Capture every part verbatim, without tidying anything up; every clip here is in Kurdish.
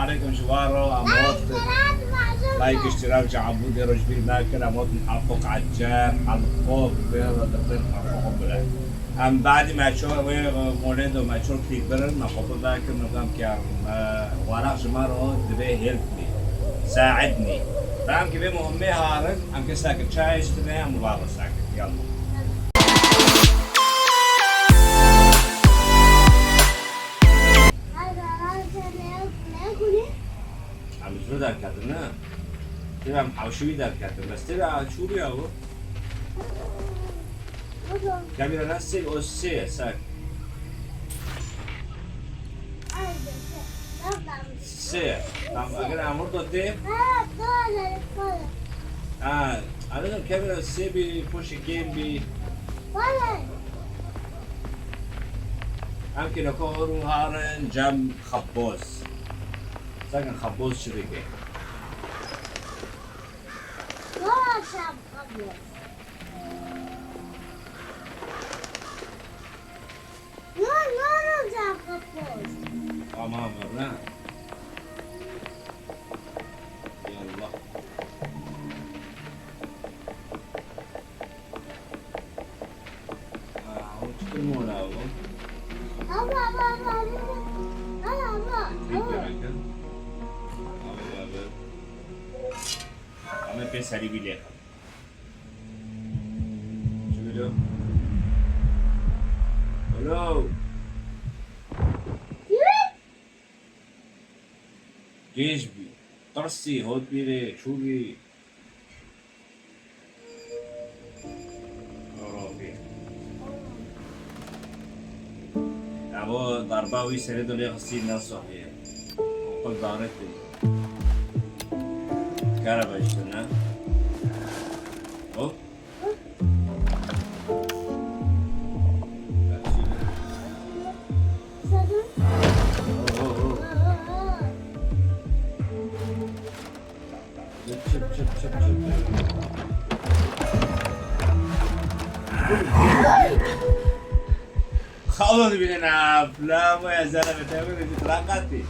Aleykum ji wan re, em hot. Lay giştî rev ji ebûdê re ji bîr mekir, em hot helqok eceb, helqok bê re dixin helqok bile. Em badî me ço wê, e, molê do me ço kî birin, me xwe bi vekir, me gam ki em, e, waraq ji me re divê help nî, said nî. Em ki vê muhimmê harin, em kesek çay ştine, em mubaresak. Yallah. Em ji vir derketin, ne? Tê em hewşî wî derketin. Bes tê de çû bûya bû? Kevî re ne sê, o sê ye, ser. Sê ye. Tam eger em vir do tê. Ha, anladım, kevî re sê bî, poşî kêm bî. Em ki noko hor û harin cem xeboz. Sakin xeboz çi dike? Wala çam xeboz. No, no, no, çam xeboz. Tamam, ne? Yallah. Aa, o çi mor a o? Aba, aba, aba, aba. Aba, aba, aba. Pek yakın. Aba, aba. Ama pek sarı bile. Çi bilo? Hello. Gêj bî. Tirsî, hot bîrê, çû bî. Rabî. Evo darba wî serê dilê xistî ne sahiye. Qul daret bî. Kerebe işte ne? Hop. Ho, ho, ho. Çip, çip, çip, çip. Xalo dibîne na, fila mo ya zere be, te wê dî tira qatî.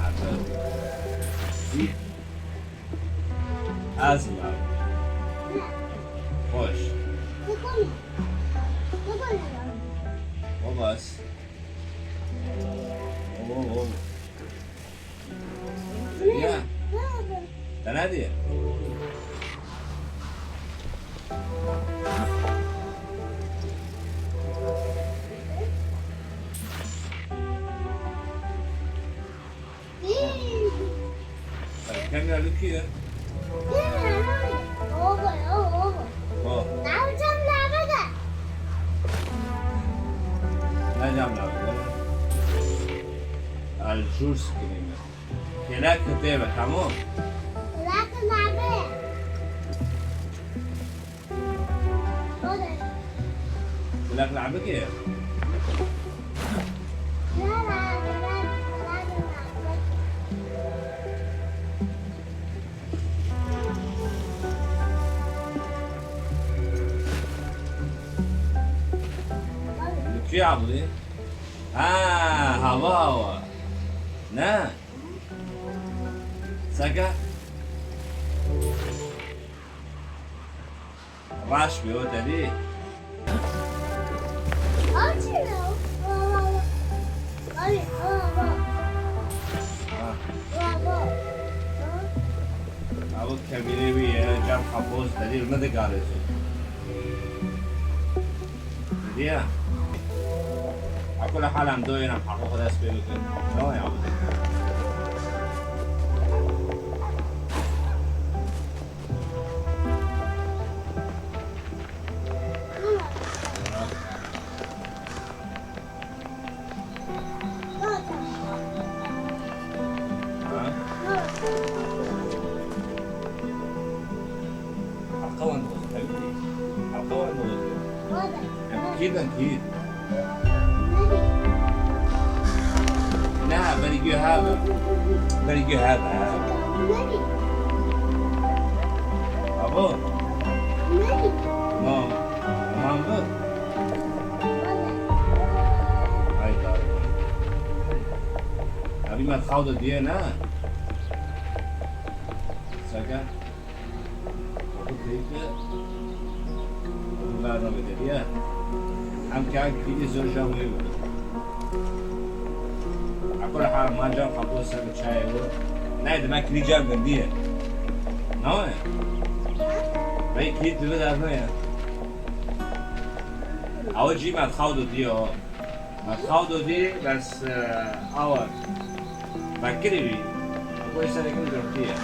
Abi. Azim abi. Hoş. Olmaz. Oğlum, oğlum. Ya. Sen hadi. Kamera li kî ye? Baba, baba. Ho. Navê cem navê de. Ne cem navê de? El jûr sikinî me. Kêlek kitêbe, tamam. Kêlek navê. Kulak labike. Lütfi abli. Ha, hava hava. Ne? Saka. Raş bî, o te dî? Al çi ne? Al, al, al. Al, al, al. Ha. Al, al. Ha. Ew kevîrê wî ye, cem xepoz te dî, ne digarê zû. Didiya. Akula hala em doyên em heqo xwe dest pê bikin. Tamam ya. Ha? Halka wan diwazin, hewî. Halka wan diwazin. Em kî ben kî? Na, berî guh have. Berî guh have, ha. Abo? Ma, man bi? Me xew de diye ne? Seke. Xwe keyf de. Xwe bername de diye. Em ke kîlî zor jam wê bû. Ekol hal manca xapû ser çayê bû. Ne, demek kîlî cam girdiye. Ne? Vey kîlî dibe derdine ya. Ew cî me xew de diye o. Me xew dodî, bes, e, awa vekirî wî. Ew serê min girtiye.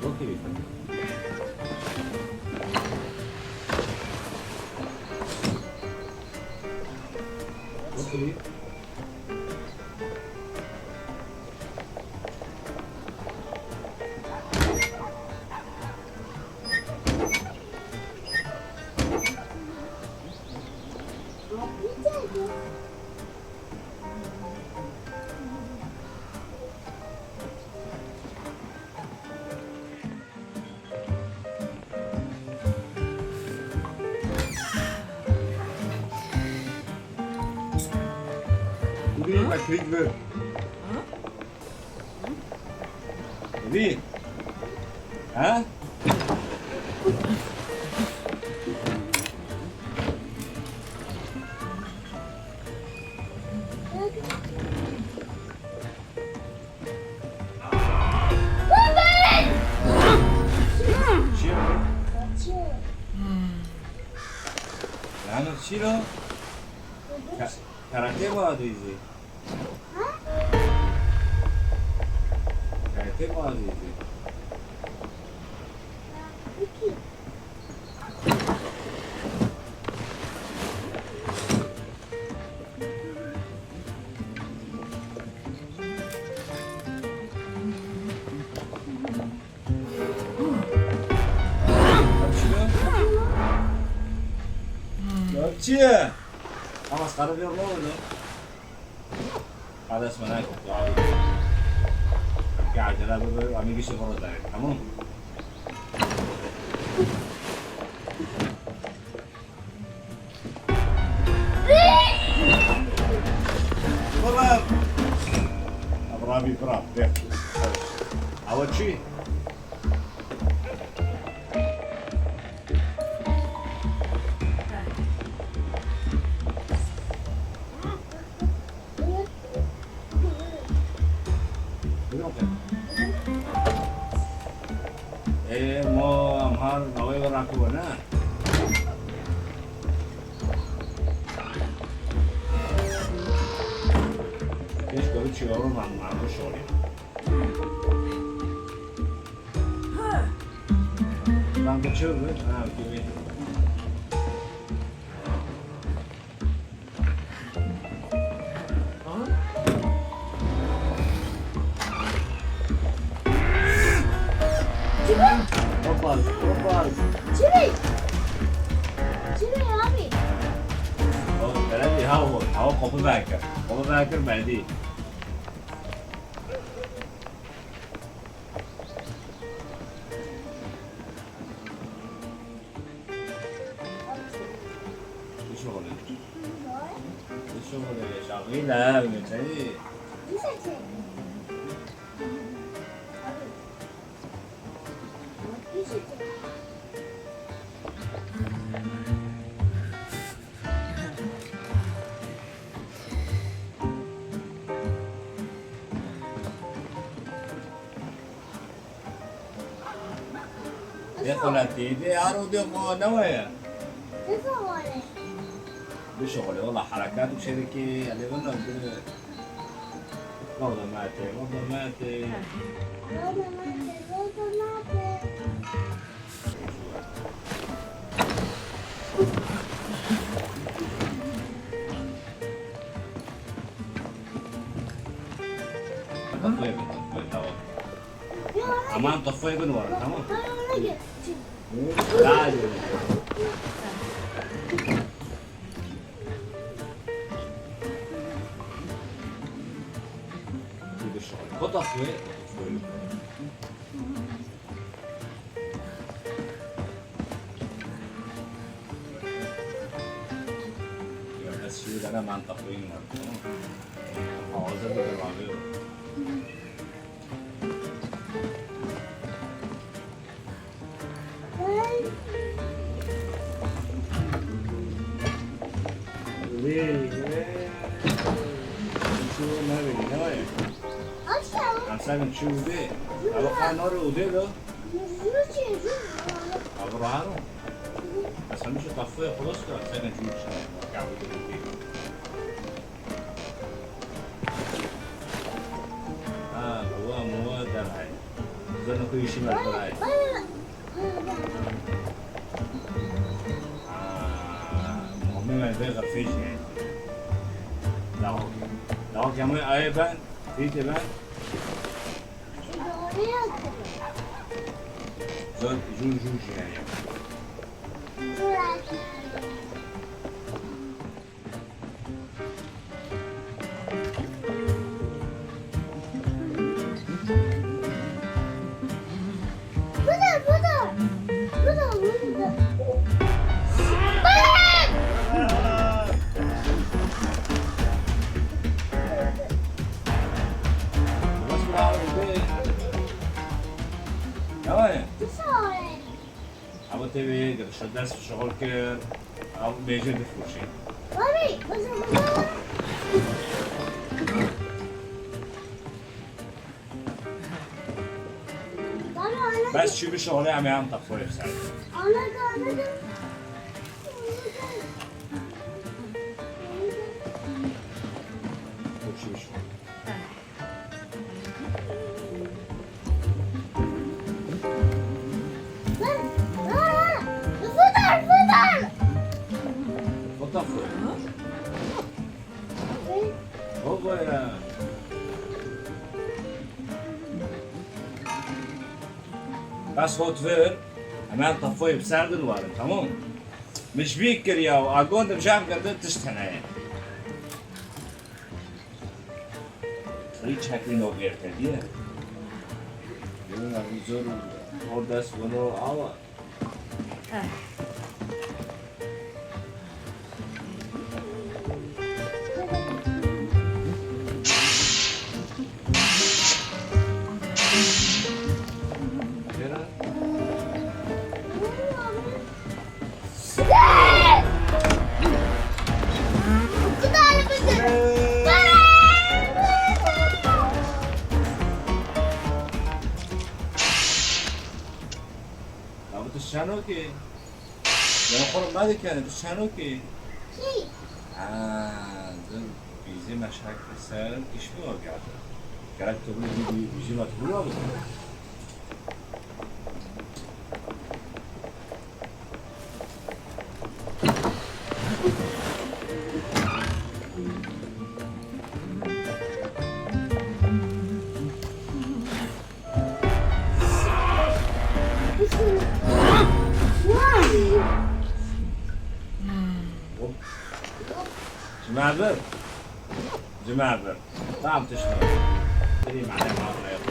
Okey. Okey. Bî me kîlî bi. Bî. Ha? Çi? Yani çi lo? Ka-, karate mi adıydı? Karate mi adıydı? Ya çi ye? Ama sarı bir ne oldu? Kardeş merak etme abi. Ya acele bir, bir, bir şey orada, tamam? Bravo. Bravo, bravo. Awa çi? Ê, mo em har navê we rakibin, ne? Keşke bir şey olur, ben, ben bu şey olayım. Ben kaçıyorum, ha, gibi. Hoppa, hoppa. Çivi. Çivi abi. O, belediye ha o. Ha o, kapı verker. Kapı verker belediye. Şöyle. Şöyle şakıyla, öyle. Dê xwe letî, dê aro dê xwe newe ye. Bişuxulê, wela herekat û şerikê, elê wela bi. Wela mete, wela mete. Wela mete, wela mete. Aman tafayı bin var, tamam. Hayır. Kota suyu. Mantaqlıyım var, tamam mı? Ağzı bir de bağlıyor. Lê, lê. Şu ne bileyim, ne var ya? Aşağı. Sen şu de. Ama kan orada o de lo. Abi rahat ol. Sen şu kafaya kolas kar. Sen şu şey. Ya bu da bir Ha, هو مو دراي. زنو كل شيء ما دراي. آه، مهم ما يبغى فيش يعني. لا، لا، كمان أي بان، في كمان. زود، جون، جون، جون، يعني. Budur, budur. Budur, budur. Ama tê wê girişe dest şixul kir, ew mêjê difroşê. Bes çi bişixulê em ê em teqoyê ser. Çi bişixulê. Bas hot vir, hemen tafoyê bi ser dilwarin, tamam? Min ji bî kiriya û agon dim jam kirdi tişt hene ye. Rî çekî no bêrte diye. Yemin abi zor oldu. O dest bunu ama. Ya bu tişt çanokê. Ya xwe me dikene, tu çanokê. Kî? Aa, dun bîzî meşak ser kişmi wa geldi. Gerek tu bunu bir bîzî ma tu bunu. Cimabir. Cimabir. Tamam, tişme. Vereyim, alem, alem.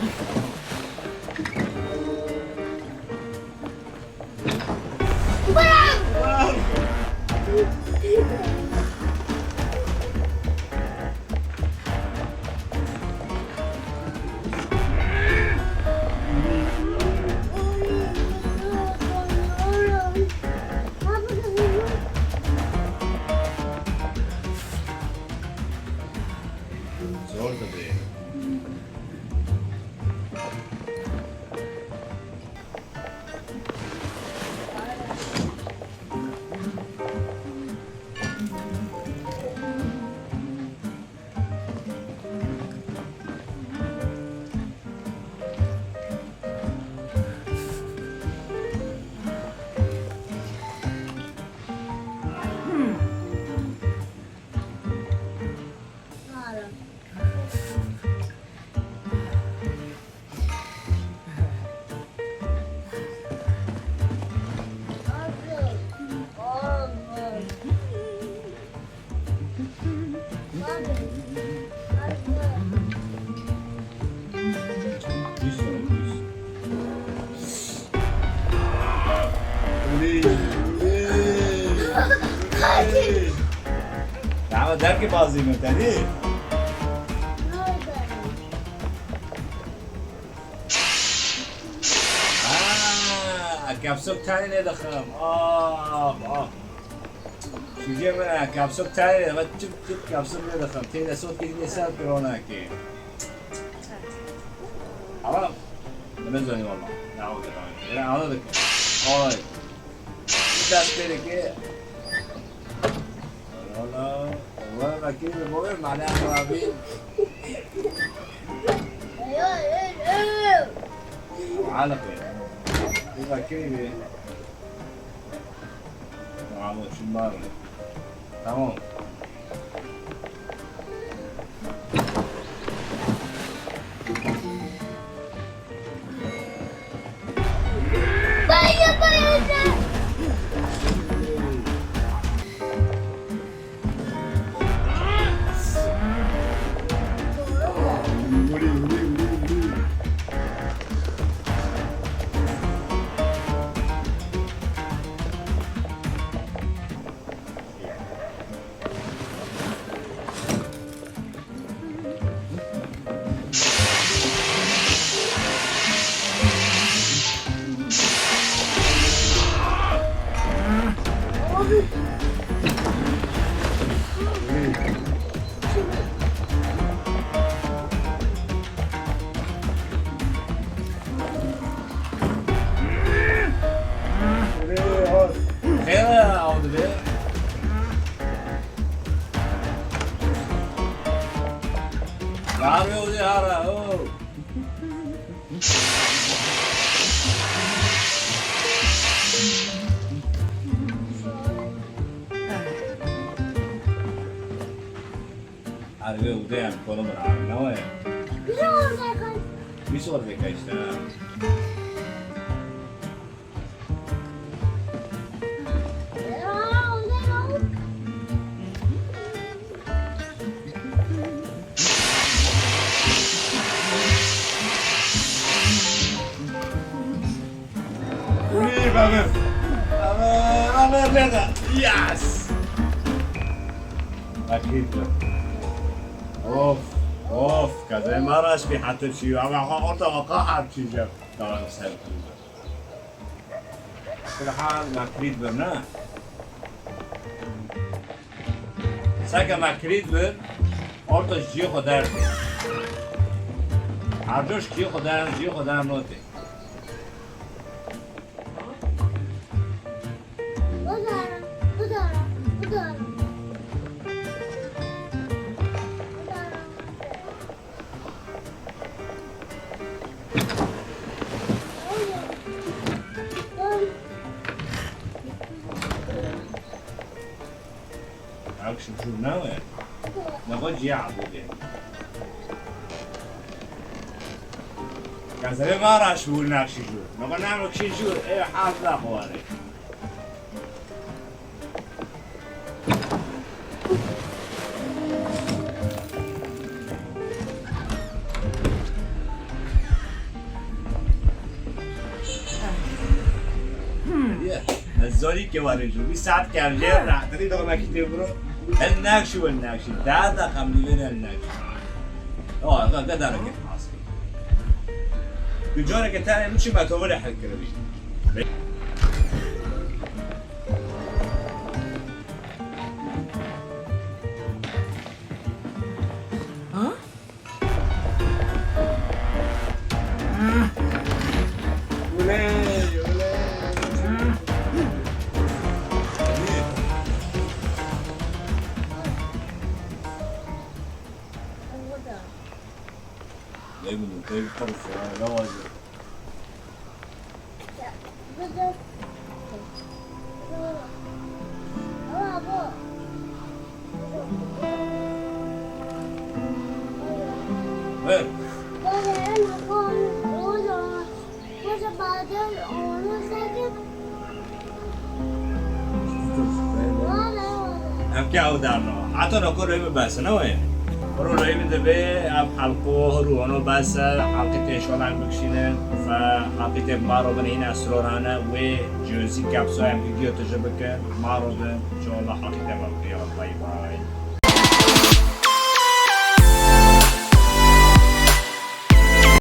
Zor da değil. Dava der Bazî min tenî. Ha, kepsok tenê nêdixim. Ah, ah. Şûcê min e, kepsok tenê, ve çip çip kepsok nêdixim. Tê de sot kişî ser pironakê. Ama ne zanî valla. Ne oldu lan? Yine anladık. Oy. Dest pê dike. Wala, wala, vekirî bi boyê mane rabî. Alaqe. Bu vekirî bi. Tamam, şimdi var mı? Tamam. Xêr e, ew dibe. Dar ve odê hara, o. Her ve odê em kolum ra, ne we? Bir orada kal. Bir sor ve kaçta. Yes! Akîd. Of, of, kazê ma raş bi hatır çiyo. Ama ha orta vaka har çiyo. Tamam, sen. Filhal me kilît bir, ne? Seke me kilît bir, orta ji cihê xwe derdê. Her coş cihê xwe der, cihê xwe der notê. Bu da, bu da, bu da. Ew şûşûr ne we? Nexwe ciya ebû bê. Gazerê ma raş bû nexşî jûr. Nexwe nexşî jûr. Ê haz da xwarê. Ye, ez zorî ke warê jû. Wî saet kevjê, rahatî dixwe kitêb biro. El nekşî, el nekşî. Da da qemlî vê el nekşî. O, da, da, da, da, Tu careke tenê min çi metovile hel kiribî. Lê min, lê min qirz ya, ne wajib. Ver. Ev ke ew derno. Heta noko royê min bes e, ne wê? Ro royê min divê ev helqo, ro ono bes e, helqê tê inşallah em bikişînin. Ve helqê tê ma robin hîn esrorane, wê cihozî kepsoya em giyo tije bikin. Ma robin, inşallah helqê tê ve bikin. Bay bay.